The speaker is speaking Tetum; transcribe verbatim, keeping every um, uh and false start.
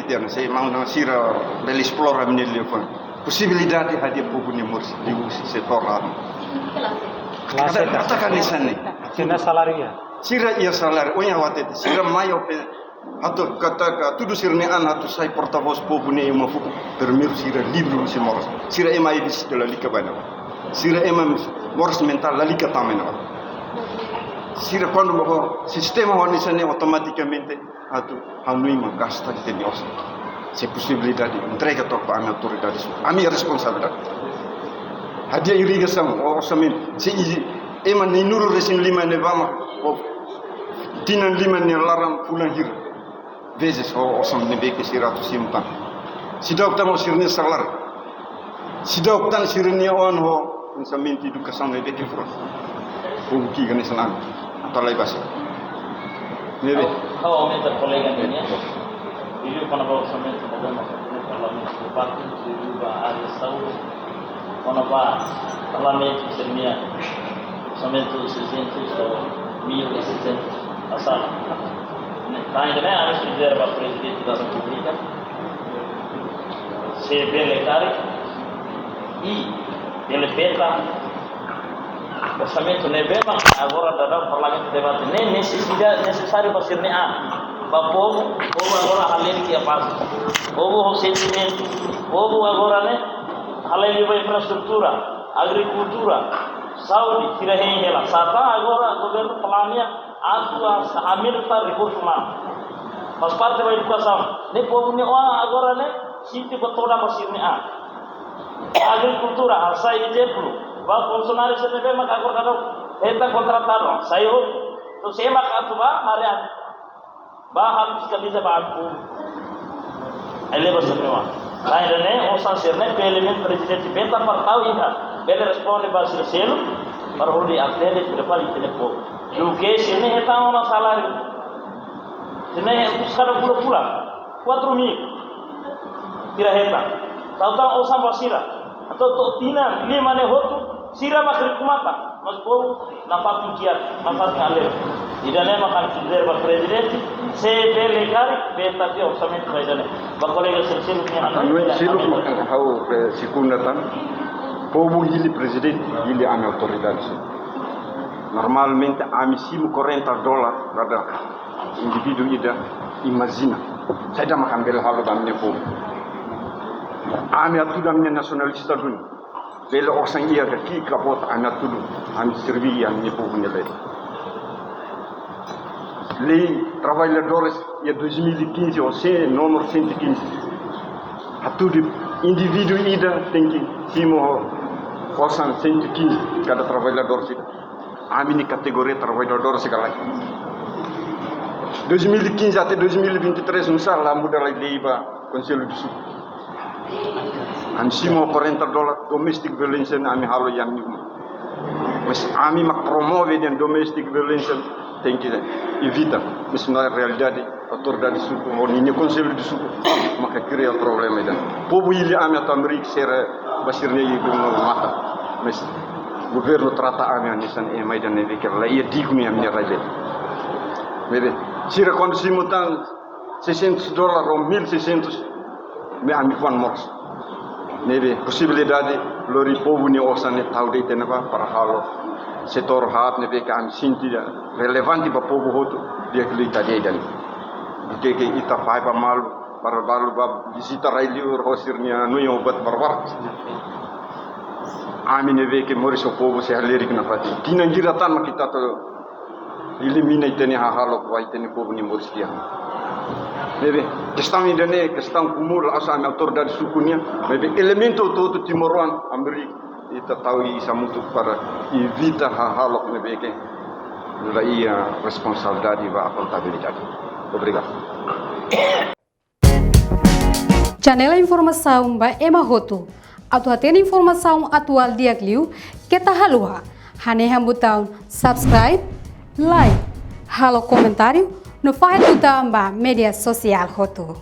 Tiana, se maun sira bele esplora ami-nia liafuan. Posibilidade hadi'a povu nia moris liuhusi setór haat. Klase Kada ta. Katakan hanesan ne'e. Sira-nia saláriu iha. Sira iha saláriu, ohin ha'u hatete. Sira mai ope, atu katak, hatudu sira-nia an atu sai portavós povu nia uma fuku. Primeiru sira livre husi moras. Sira ema espírita lalika ba ne'ebá. Sira ema moras mentál lalika tama ne'ebá. Sira kuandu ba sistema hanesan ne'e automatikamente atu hanoin mak gasta ita-nia osan. Se posibilidade entrega to'ok ba ami autoridade sira. Ami responsabilidade. Hadi'a irrigasaun, o orsamentu. Se iha ema neenulu-resin-lima ne'ebá mak, o tinan lima nia laran fulan hira. Vezes o osan ne'ebé ke sira atu simu tan. Seidauk tan o sira-nia saláriu. Seidauk tan sira-nia oan ho orsamentu edukasaun ne'ebé ke furak. Povu ki'ik hanesan ami. Atu halai ba sira. Ne'ebé. Ha'u, ha'u aumenta kolega nian. Vídeo kona-ba orsamentu, kona-ba orsamentu, parlamentu, debate, vídeo ba área saúde, kona-ba parlamentu sira-nia orsamentu seiscentos ou mil e seiscentos asal. Ne'e, tanba ne'e, ami sujere ba Prezidente da Repúblika, se bele karik, i bele beta orsamentu ne'ebé mak agora daudaun parlamentu debate. Ne'e nesesidade, nesesáriu ba sira-nia an. Ba povu, povu agora halerik iha pás. Povu ho sentimentu. Povu agora ne'e halerik ba infraestrutura, agrikultura, saúde, sira hein hela. Sá tan agora governu planeia atu a-, aumenta rekursu umanu. Faz parte ba edukasaun. Ne'e povu nia oan agora ne'e sente ba todan ba sira-nia an. Agrikultura, ha'u hasai ezemplu. Ba funsionáriu sira ne'ebé mak agora daudaun hetan kontratadu, sai hotu. Entaun sé mak atu ba, haree an. Ba halo fiskaliza ba an povu. Eleva sira-nia oan. Tanba ne'e, osan sira-ne'e, bele men Prezidente beta para tau ida. Bele responde ba sira seluk, para hodi atende, para fali ita-nia povu. Duké sira-ne'e hetan ona saláriu. Sira-ne'e buska da pula-pula. Quatro mil. Sira hetan. Tau tan osan ba sira. Entaun to'o tinan lima ne'e hotu, sira mak riku matan. Mas povu nafatin kiak, nafatin aleu. Ida-ne'e mak ami sujere ba Prezidente, se bele karik, beta tiha orsamentu ba ida-ne'e. Ba kolega sira seluk nian. Hanoin seluk mak ha'u, eh, sekunda tan. Povu hili Prezidente, hili ami autoridade sira. Normalmente ami simu quarenta dólar, kada indivíduu ida, imajina. Saida mak ami bele halo ba ami-nia povu. Ami hatudu ami-nia nasionalista duni. Bele osan iha ka ki'ik ka boot, ami hatudu, ami serví ami-nia povu nia leet. Lei trabalhadores iha dois mil e quinze, o se número cento e quinze. Hatudu indivíduu ida tenke simu osan cento e quinze kada trabalhadór sira. Ami-nia kategoria trabalhadór sira ka lae. Dois mil e quinze até dois mil e vinte e três, nusá la muda lai lei ba Konsellu de Suku. Ami simu quarenta dólar, domestic violence ne'e ami halo iha ami uma. Mas ami mak promove dehan domestic violence tenke evita. Mas na realidade, autoridade suku, ou ninia Konsellu de Suku, maka kria problema ida. Povu hili ami atu hamriik sira ba sira-nia ibu mata. Mas governu trata ami hanesan ema ida ne'ebé ke la iha dignu iha ami-nia rai-laran. Ne'ebé, sira kuandu simu tan seiscentos dólar ou mil e seiscentos, ne'e ami fuan moras. Ne'ebé, posibilidade lori povu nia osan ne'e tau de'it iha ne'ebá para halo setór haat ne'ebé ke ami sente relevante ba povu hotu, di'ak liu ita dehan. Duké ke ita fahe ba malu, para balu ba vizita rai-liur ho sira-nia hanoin ho buat barbarak. Ami ne'ebé ke moris ho povu sei halerik nafatin. Tinan hira tan mak ita atu elimina ita-nia hahalok ba ita-nia povu nia moris di'ak. Ne'ebé, kestaun ida-ne'e, kestaun komún, la'ós ami autoridade suku nian, maibé elementu hotu-hotu timoroan hamriik ita tau hamutuk para evita hahalok ne'ebé ke la iha responsabilidade ba akontabilidade. Obrigadu. Channel informasaun ba ema hotu. Atu hatene informasaun atuál di'ak liu, keta haluha hanehan butaun subscribe, like, halo komentáriu, no fahe tutan ba média sosiál hotu.